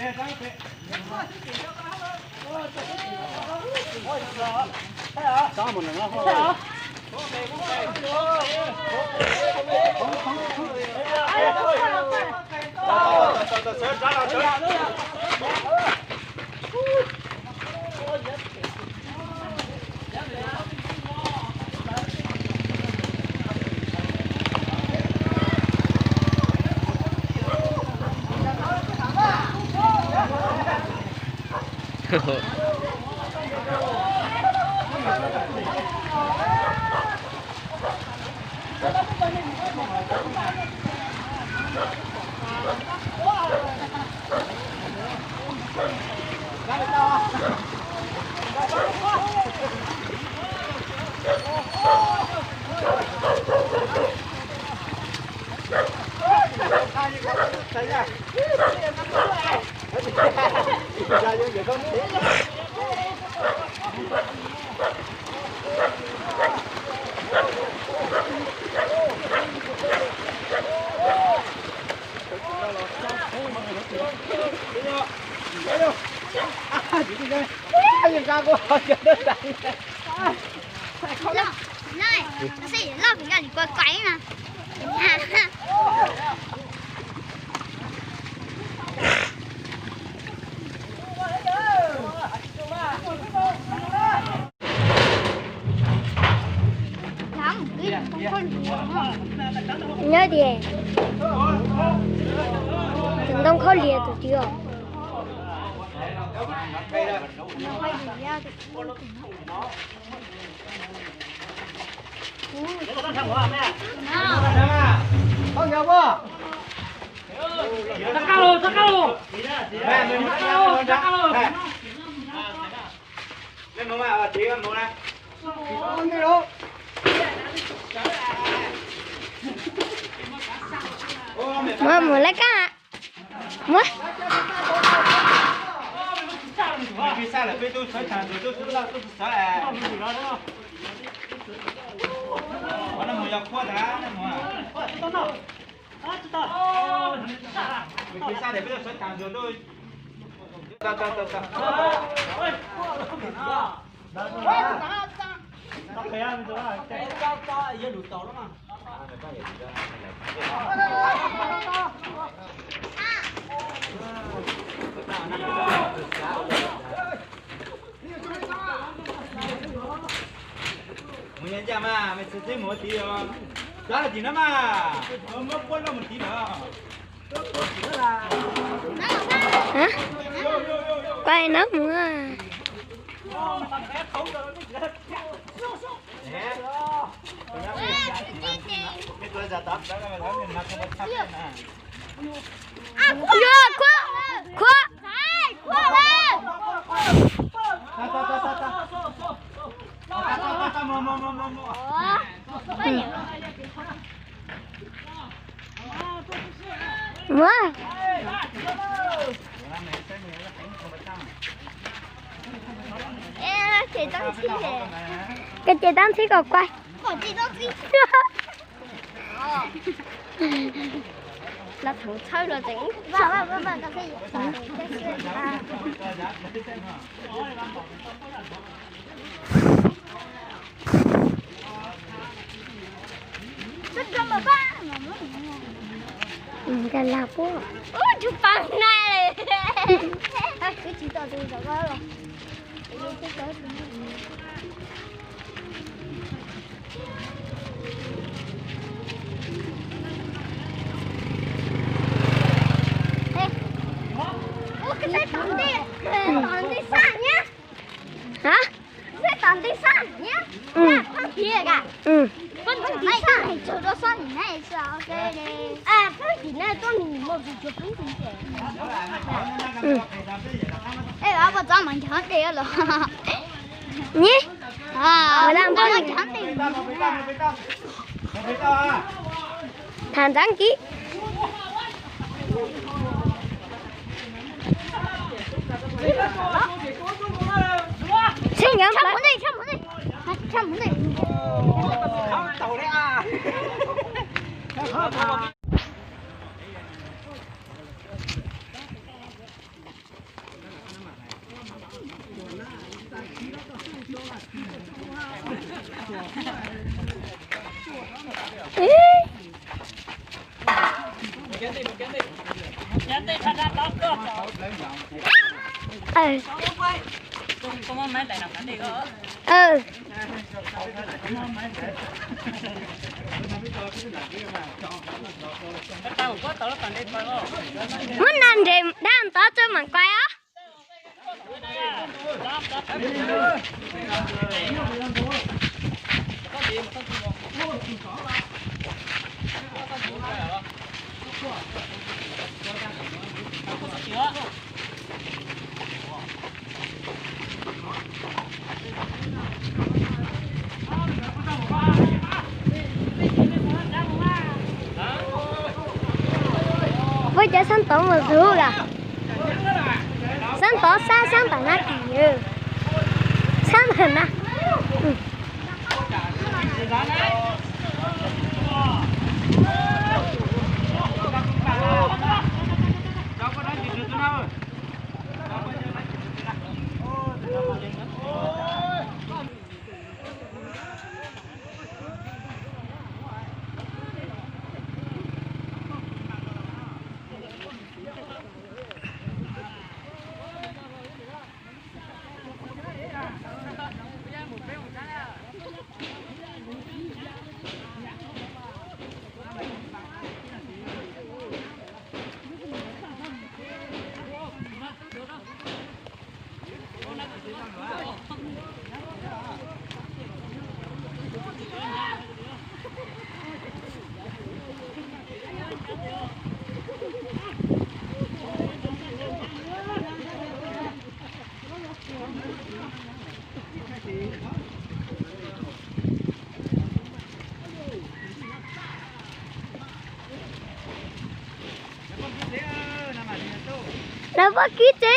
Nyob tias tus ntoo khaub lias tus twg os. Muab mus lawv kab. Muab. Mus ncaj mas, mej txiv mus tiv os. Rov tim no mas, muab puab loj mus tiv lawm. Kuaj no mus. Yuav khuab, khuab. Ua. Koj ces tab ntxhib kom kuaj. Los thaum txhawb los tseem. Nkag lag puab. Ub, tsuj pav na. Wb tsis tau tus zaum ko los. Ub, koj saib tom ntej, tom ntej sab nyab. Hab? Saib tom ntej sab nyab. Pheej tiv ka. Pheej tiv sab, tsaug rau sab nim na. Pheej tiv na, tuaj nim no tsuas pheej tiv. Es, puas txog mas nchov tes los? Nyi. Puas txog mas nchov tes? Tham ntxeev kiv. Tsheb nyob plaws. Muab nas nres dab ntov tso mam kais os. Puab cov xaab tod mus zug a. Xaab tod sab xaab tam na kis, xaab tam na. Lawv poj kib tsev.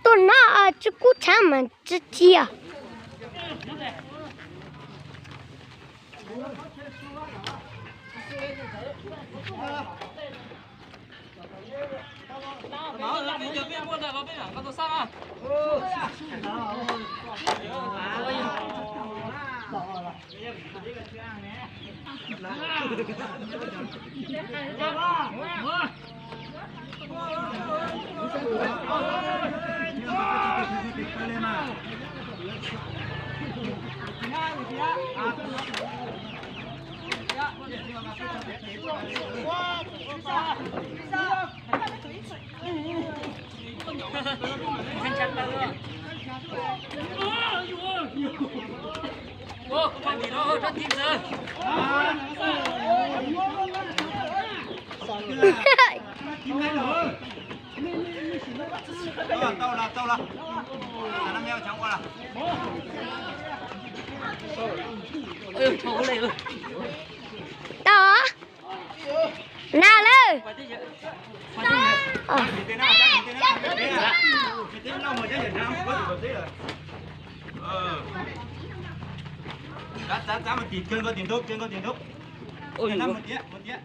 Tuaj no tsi kub tshab mas tsi tsia. Tau los, tau los. Tau na lawm. Txav, txav, txav mas tim, kawg nkaus tim nraud, kawg nkaus tim nraud. Mus tiav, mus tiav.